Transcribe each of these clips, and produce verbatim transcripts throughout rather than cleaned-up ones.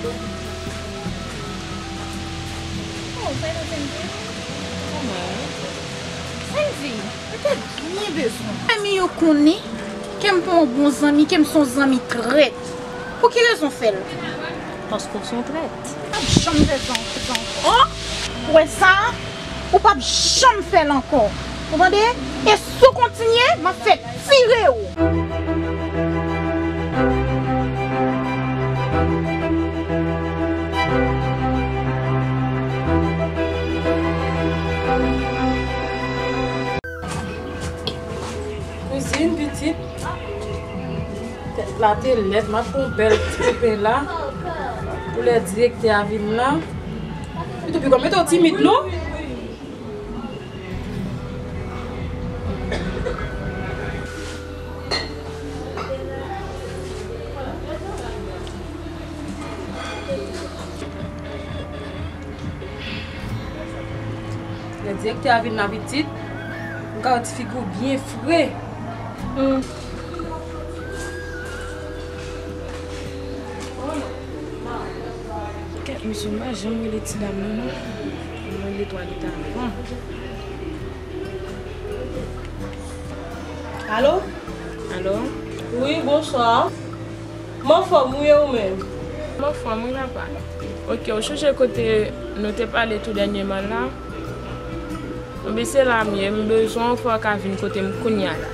Oh, Sandy, Sandy. Sandy, mwen te byen bezwen. Zanmi yo konnen ke m pa yon bon zanmi, ke m se yon zanmi trèt. Pou ki rezon fè l? Paske w se yon trèt. M p ap janm fè sa ankò. Oh! Ou wè sa? Ou p ap janm fè l ankò. Ou tande? E si w kontinye, m ap fè tire w. Kouzin, pitit. Tèt la te lèd, m ap pran yon bèl ti pepe la. Pou lè direktè a vin la. Pitit, pi kòm mete w timid, non? Lè direktè a vin la pitit, m ka wè ti figi w byen fre. Hmm. Kèt, mesye, m pa janm rele ti dam nan, non. Mwen rele twa leta avan. Alo? Alo? Wi, bonswa. M anfòm, wi, e ou menm? M anfòm, wi, papa. Oke, ou sonje kote nou te pale tou dènyèman la? Enben, se la m ye, m bezwen w, fò w ka vin kote m kounye a la.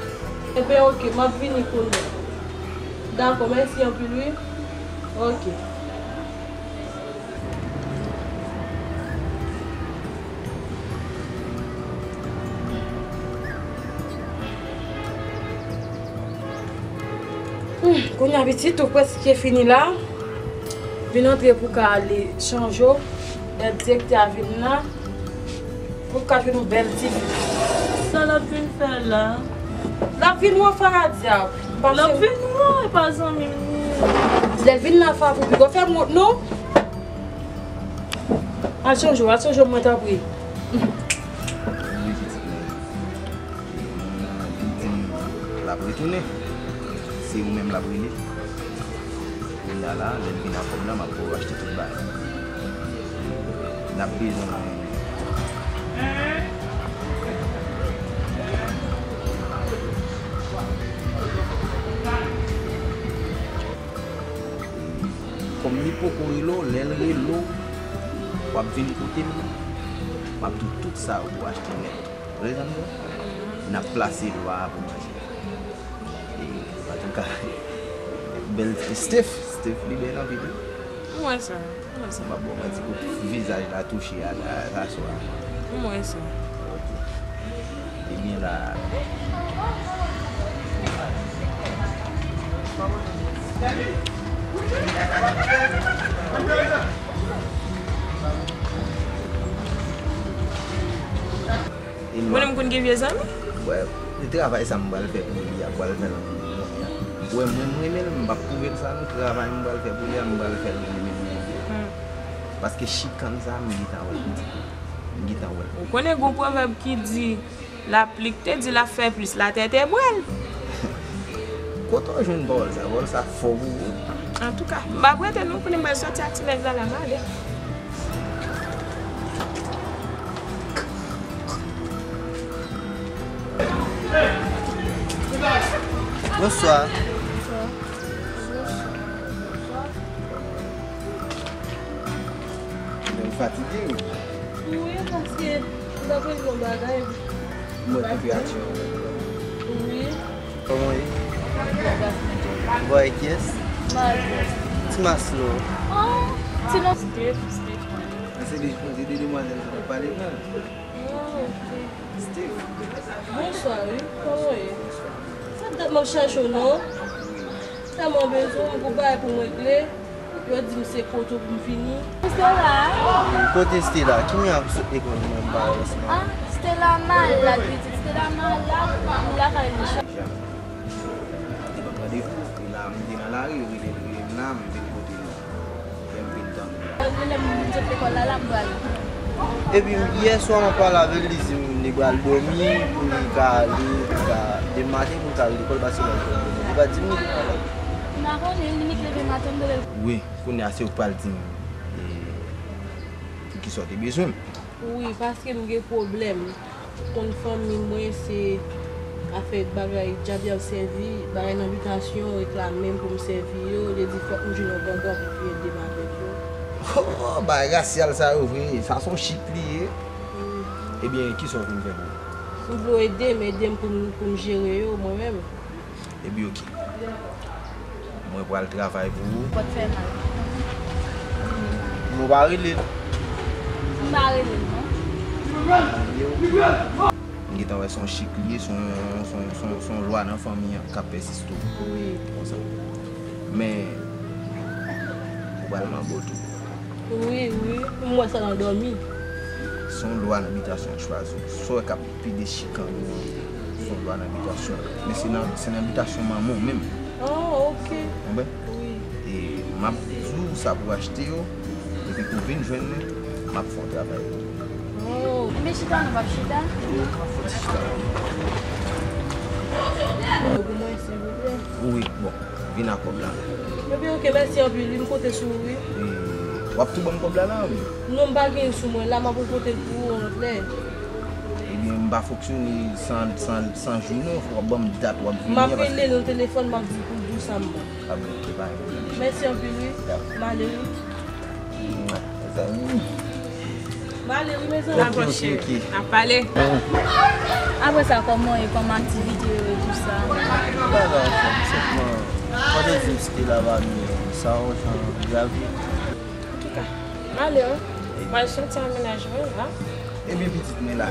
Enben, oke, m ap vini kounye a. Dakò, mèsi anpil, wi. Oke. Hmm, kounye a pitit ou prèske fini la. Vin antre pou w ka ale chanje w. Lè direktè a vin la, pou w ka jwenn yon bèl ti fi. Sa l ap vin fè la? L ap vin wè Faradya. L ap vin wè, e pa zanmi m li ye. Lè l vin la, Favou, pi gwo fè m wont non. Al chanje w, al chanje w, mwen tanpri. Wi, pitit mwen. Li di l ap retounen. Se ou menm l ap rele. Kounye a la, lè l vin ak kòb la, m ap ba w achte tout bagay. N ap bezwen. Kòm li poko rele w, lè l rele w, w ap vin kote m, m ap di w tout sa pou w achte nèt. Vre zanmi m? N ap plase lwa a pou manje. E, antouka, bèl Steph, Steph li bèl anpil wi. M wè sa. M ap ba w yon ti kout vizaj la touche a, a, aswè a. M wè sa. Ok. Ebyen la. Ou menm konn gen vye zanmi? Wè, se travay sa m pral fè pou li a, pral fè l anpil kounye a. Wè, mwen, m renmen l, m p ap pwouve l sa non, travay m pral fè pou li a, m pral fè l renmen m renmen l. Hmm. Paske chikan sa, m gentan wè l. M gentan wè l. Ou konnen gon pwovèb ki di, lapli k te di l ap fè plis, latè te bwè l. Kote w jwenn pawòl sa? Pawòl sa fò pou ou. Antouka, m p ap rete non, konnen m pral sòti ak ti nèg la la, m ale. Bonswa. Ou fatige wi. Wi, paske m t ap regle yon bagay. Mwen te fè aksyon. Wi. Kòman w ye? Ou bò e kiyès? Ti Maslo. Oh, ti non. Steph, Steph. Se de, se de demwazèl sa w ap pale la. Ah, ok. Steph. Bonswa, wi. Kòman w ye? Sa dat m ap chache w, non? Tèlman bezwen w, m gon bagay pou m regle. Yo di m se kote w pou m vini. Stella? Kote Stella? Ki moun ap sot lekòl nan ba yo ansanm? Ah, Stella malad, pitit. Stella malad. Li lakay li. Li pa pran depo. E la, m te nan lari, yo rele, rele m la, m vin kote nou. Lè m vin tann. Lè m sot lekòl la, la m pral. Epi, yè swa, mwen pale avè l, li di m li pral dòmi, pou li ka ale, pou li ka, demen maten, pou l ka al lekòl, paske l ap dòmi. Li pa di m li te malad. M pa konnen, li nik leve maten, m tande l. Wi, kounye a se ou k pral di m, e, poukisa w te bezwen m. Wi, paske m gen pwoblèm. Konn fanmi mwen, se afè bagay dyab y ap sèvi, bagay nan bitasyon, yo reklame m pou m sèvi yo, yo di fòk m jwenn yon gangan pou vin ede m avèk yo. Oh, bagay rasyal sa yo vre, sa se yon chik li ye. Wi. Ebyen, kisa w vin fè pou ou? M vle w ede m, ede m pou m, pou m jere yo mwen menm. Epi oke. Mwen pral travay pou ou. Pòt fè mal. Nou pa rele l. M pa rele l, non. M gentan wè se yon chik li ye, se yon, se yon, se yon, se yon lwa nan fanmi an k ap pèsiste w. Wi. Konsa. Men, ou pral manbo tou. Wi, wi. M wè sa nan dòmi. Se yon lwa nan bitasyon an chwazi w. Sa w wè k ap pede chikan nou an, se yon lwa nan bitasyon. Men se nan, se nan bitasyon manman w menm. Oh, ok. Konprann? Wi. E m ap di w sa pou w achte yo, epi pou w vin jwenn mwen, m ap fè yon travay pou ou. Oh, men chita, nou p ap chita? Wi, m ap fè yon ti chita. Pou mwen, silvouplè. Wi, bon. Vin ak kòb la. Ebyen, oke, mèsi anpil, wi, m konte sou ou, wi. E, w ap tou ban m kòb la la, wi? Non, m pa gen l sou mwen la, m ap repote l pou ou yon lòt lè. Ebyen, m pa fonksyone san, san, san jou, non. Fò w ap ban m dat w ap vini an, paske m ap rele l nan telefòn, m ap di pou l di w sa m ban. A bon, ok, pa gen pwoblèm. Mèsi anpil, wi. Dap. M ale, wi. Mwa, mezanmi. M ale, wi, mezanmi. Dakò, cheri. N ap pale. Apre sa, kòman e kòman aktivite yo e tou sa? Bagay anfòm, senpman. Pandan di m site la pa byen, sa yon jan grav. Antouka, m ale, wi. M al soti an mennaj mwen la. Ebyen, pitit mwen la,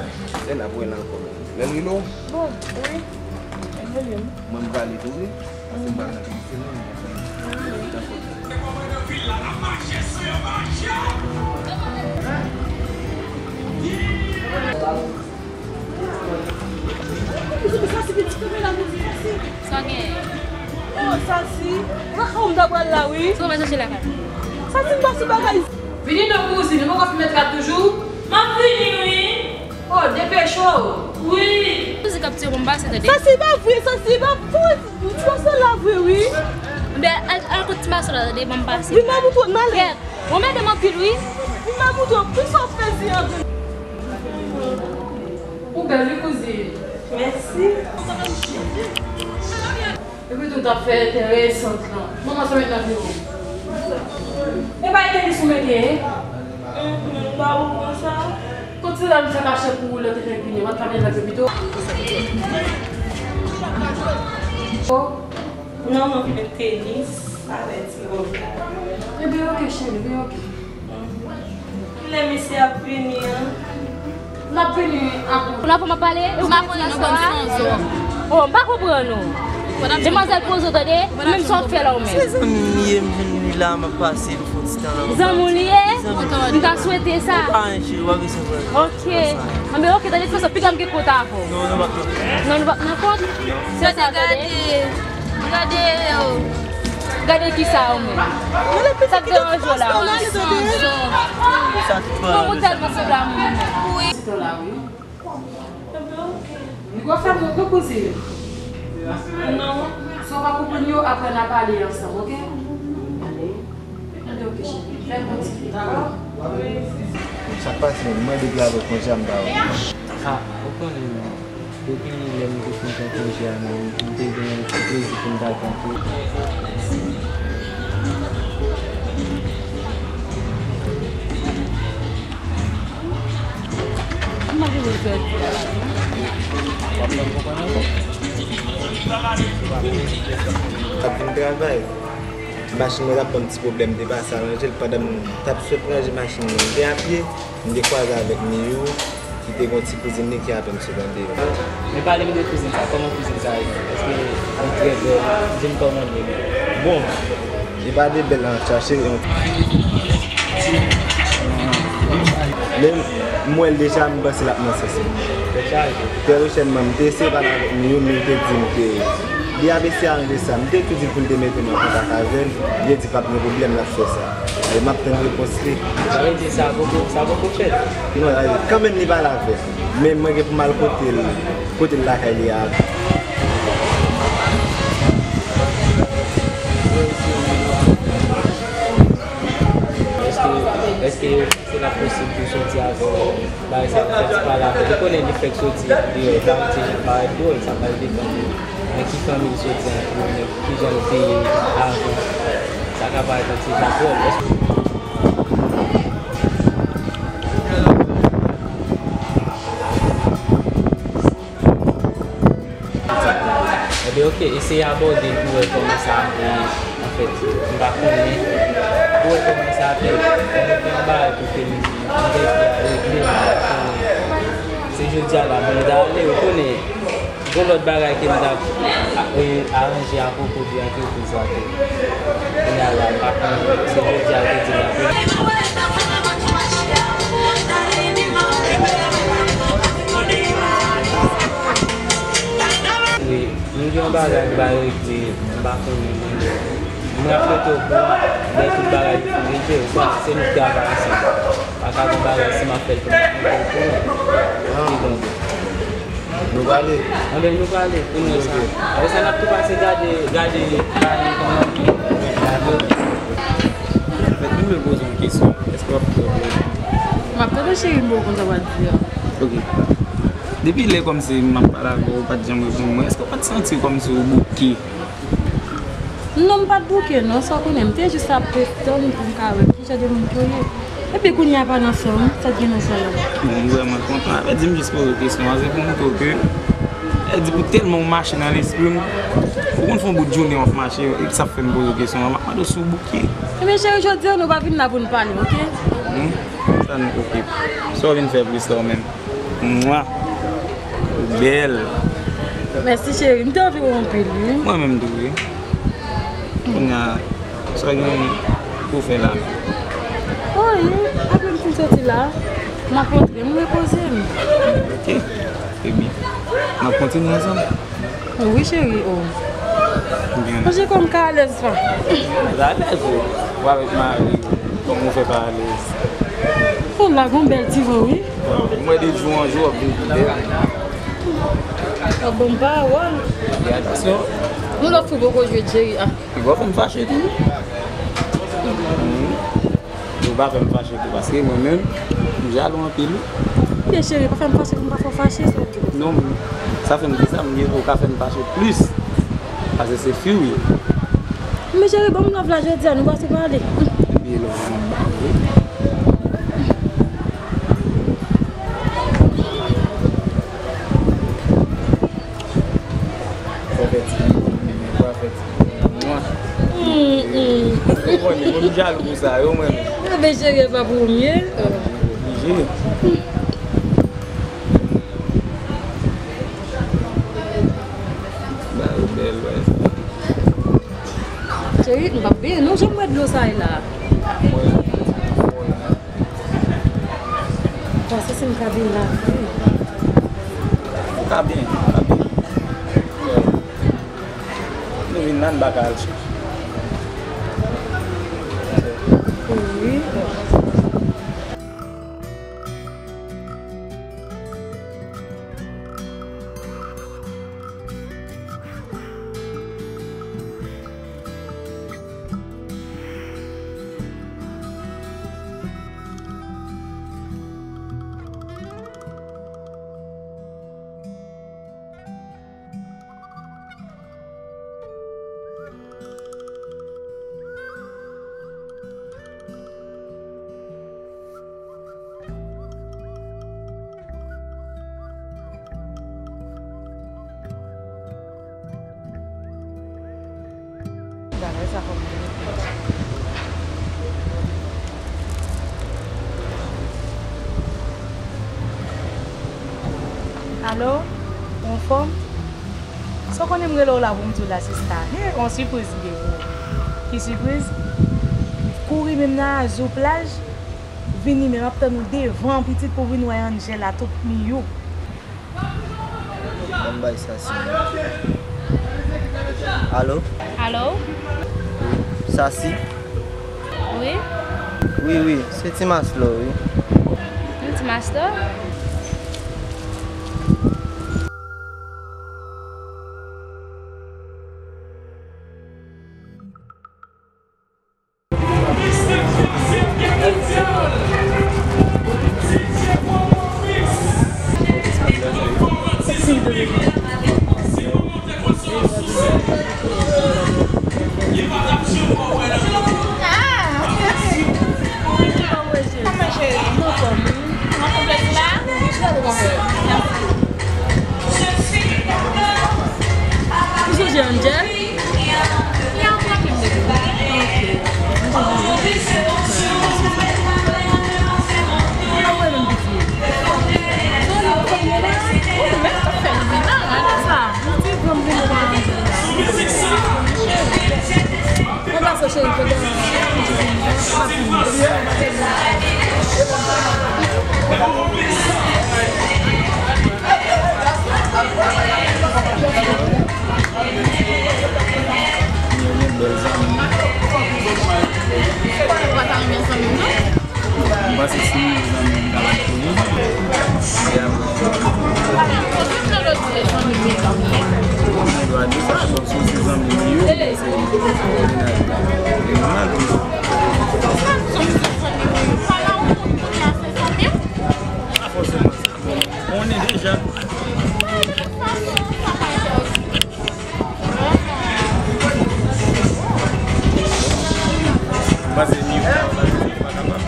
lè n ap wè l ankò. Lè l rele w? Bon, wi. Lè l rele m. Mwen, m prale tou, wi. Paske m pral nan kay Fènòm, m pral fè yon ti tan. Sa gen? Oh, Sasi, lakay ou m ta pral la, wi. Sa w pral chache lakay? Sasi, m pa sou bagay. Vini non, kouzin, ou poko fin met rad toujou? M ap vini, wi. Oh, depeche w. Wi. Mizik ap tire pou m pase, tande. Sa se pa vre, sa se pa fo. Ou twò sou la vre, wi. Anben, al, al kot ti mason la, tande, ban m pase. Wi, m ap moutre w, m ale. Kèt. Ou mède m anpil, wi. Wi, m ap moutre w, pou sa w fè si an. Ou bèl, wi, kouzin. Mèsi. Epi tou, m t ap fè enteresan lan. Manman, sa met nan viro. E pa e tenis ou mete, e? Mhm, ba ou pran sa. Kot se la misye kache pou ou lè w te fenk vini? Ou pa t ka vin avèk yo pito? Oh. Non, non, m fè tenis avè ti bòb la. Ebyen, oke, cheri, ebyen, oke. Kilè misye ap vini an? L ap vini apre. Ou nan fòm ap pale? Ou pa konnen nou konn son zo. Oh, m pa konprann ou. Demwazèl poze w tande, ou menm sa w ap fè la ou menm. Se zanmi m ye, m vin li la, m ap pase, m fè yon ti tan la. Zanmi w li ye? Zanmi m. M ta swete sa. Ou pa anyen cheri, w ap resevwa. Ok. Anben, ok, tande, de tout fason, piga m gen kont avè w. Non, nou p ap nan kont. Non, nou p ap nan kont? Se sa, tande. Gade yo. Gade kisa yo menm. Sa k deranje w la? Sa k pa. Non, ou tèlman sanble a moun menm. Wi. Li gon fè mwen kou kouzin. Non. Si w pa konprann yo, apre n a pale ansanm, ok? Ale. Ale, ok, cheri. Fè yon ti fi, dakò? Sa k pase menm? Mwen depi avèk konje a m pa wè. Ah, ou konnen. Depi lè m te fin pran konje a menm, m te gen yon ti plezi pou m ta pran tou. M pa gen pou m sòti a la, non. W ap ban m konprann ankò? M ap vin travay. Machin mwen t ap ban m ti pwoblèm, m te pase al ranje l. Pandan m t ap sot ranje machin mwen, m te apye. M te kwaze avèk Miyou, ki te gen yon ti kouzin li ki apèn sot andeyò. Men pale m de kouzin sa, kòman kouzin sa ye? Èske li trè bèl? Di m kòman l ye menm. Bon, li pa de bèl nan chache yon. Men m wè l deja, m panse l ap nan sans li. Tèt chaje. Trè pwochènman, m te eseye pale avèk Miyou, Miyou te di m ke li ap eseye aranje sa. M te tou di l pou l te mete m an kontak avè l, li te di p ap gen pwoblèm, l ap fè sa. E m ap tann repons li. Sa vle di sa poko, sa poko fèt? Non, kanmenm li pale avè m. Men mwen gen pou m al kote l, kote l lakay li a. L ap posib pou soti avè w, bagay sa, fè ti pale avè l. Ou konnen li fèk soti deyò, l pa yon ti jan parèt dwòl, sa pral depann de nan ki fanmi l soti an tou, nan ki jan l te ye avan. Sa ka parèt yon ti jan dwòl. Èske Ebyen, oke, eseye abòde l pou wè kòman sa ap ye, anfèt, m pa konnen. Pou wè kòman sa ap ye. Mwen gen yon bagay pou ke m, m te di a regle, m pa konnen. Se jodi a la, bon, m ta ale, ou konnen, gon lòt bagay ke m t ap, e, aranje apwopo de antrepriz la tou. Kounye a la, m pa konnen, se jodi a l te di m ap regle. Wi, nou gen yon bagay ki pa regle, m pa konnen mwen menm. Mwen ap mete w okouran lè tout bagay yo fin regle, ou konnen se nou k travay ansanm. Pa ka gen bagay si m ap fè l pou m ap mete w okouran. Kidonk, nou prale? Anben, nou prale pou nou wè sa. Apre sa, n ap tou pase gade, gade, gade kòman. Mèt, mwen vle poze yon kesyon. Èske w ap fè pwoblèm? M ap tande cheri m, bon, konn sa w ap di a. Ok. Depi lè kòmsi m ap pale avè w, ou pa t janm reponn mwen, èske w pa t santi w kòmsi w bouke? Non, m pa t bouke, non, sa w konnen, m te jis ap tann pou m ka wè ki jan de moun ke w ye. Epi kounye a pa nan sa, wi, sa t gen nan sa la. Bon, m vrèman kontan. Avè di m jis poze w kesyon an, se pou montre w ke, avè di pou tèlman w mache nan lespri m, ou konn fè yon bout jounen w ap mache, epi sa fè m poze w kesyon an, m ap mande w si w bouke. Ebyen, cheri, jodi a, nou pa vin la pou n pale, oke? Hmm? Sa n oke. Sa w vin fè plis la w menm? Mwa. Bèl. Mèsi, cheri. M te anvi wè w anpil, wi. Mwen menm tou, wi. Kounye a, sa w gen pou w fè la menm? O, wi. Apre m fin soti la, m ap rantre, m repoze m. Ok. Ebyen, n ap kontinye ansanm. Wi, cheri, o. Byen. Manje kòm ka alèz, pa. Alèz, o. Ou avèk mari w, kòman w fè pa alèz? O, la gon bèl ti van, wi. Mwen de jou an jou, w ap vin pi bèl. W ap ban m pawòl. Fè atansyon. Yon lòt fou poko jwe, cheri, a. Li pral fè m fache tou. Mhm. Yo pa fè m fache tou, paske mwen menm, m jalou anpil, wi. Byen, cheri, pa fè m fache pou m pa fè w fache, sa w di konsa. Non, sa fè m di sa, m gen ou ka fè m fache plis. Paske se fi w ye. Men cheri, ban m love la jodi a, nou pase pale. Epi love la m ap ba w, wi. Fò fè ti bebe, fò fè ti bebe. Mwa. Mm, mm. Ou konnen, mwen m jalou pou sa, yo, mwen menm. Bebe cheri pa premye. Oblije. Ba yo bèl, wè. Cheri, m p ap bliye, non, jan m wè dlo sa ye la. Mwen, mwen, mwen, mwen. Panse si m ka vin la vre. Ou ka byen, ou ka byen. Nou vin la, n pa ka al chèche. Wi. Bagay sa fò m rete. Alo? Ou anfòm? Sa w konnen m rele w la pou m di w la, sista. He, yon sipriz m gen pou ou. Ki sipriz? Kouri menm nan Azou plaj. Vini men m ap tann ou devan pitit pou w vin wè Angela tout miyou. Ban m bay sa si. Alo? Alo? Sa si? Wi? Wi, wi, se Ti Maslò, wi. Wi, Ti Maslò? Ou pa ta renmen zanmi m non? M panse si m zanmi m ta bat pou li. E apre? Ou gen dwa di sa, bon, si w se zanmi m li ye, se mennaj la. E nòmal pou yo. Pa fòseman sa, bon, konnen deja. Pase miyo, pa kapab.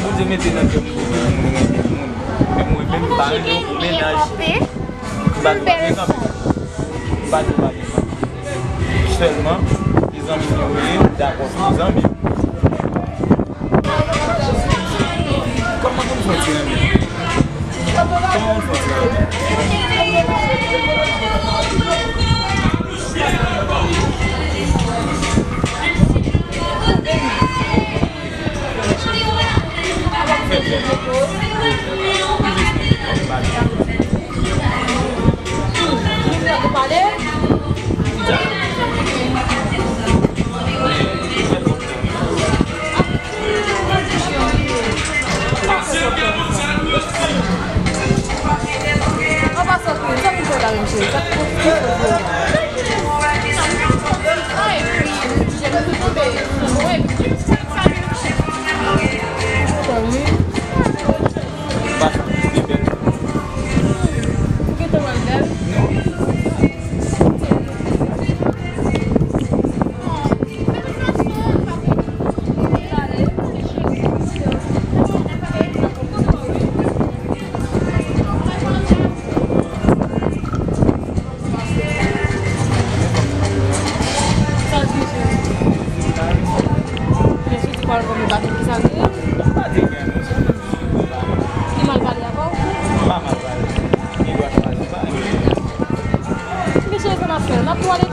Bondye mete nan kè m pou tout moun renmen moun. Men mwen menm, m pa renmen yon mennaj ki pa tou pa gen kanpe. M pa tou pa gen kanpe. Sèlman, se zanmi m yo ye, m dakò se zanmi m. Kòman pou m fè ti renmen? Kòman pou m fè ti renmen? Li mal pale avè w? M pa mal pale. Li dwa pale, pale. Mesye, sa n ap fè? N ap tou ale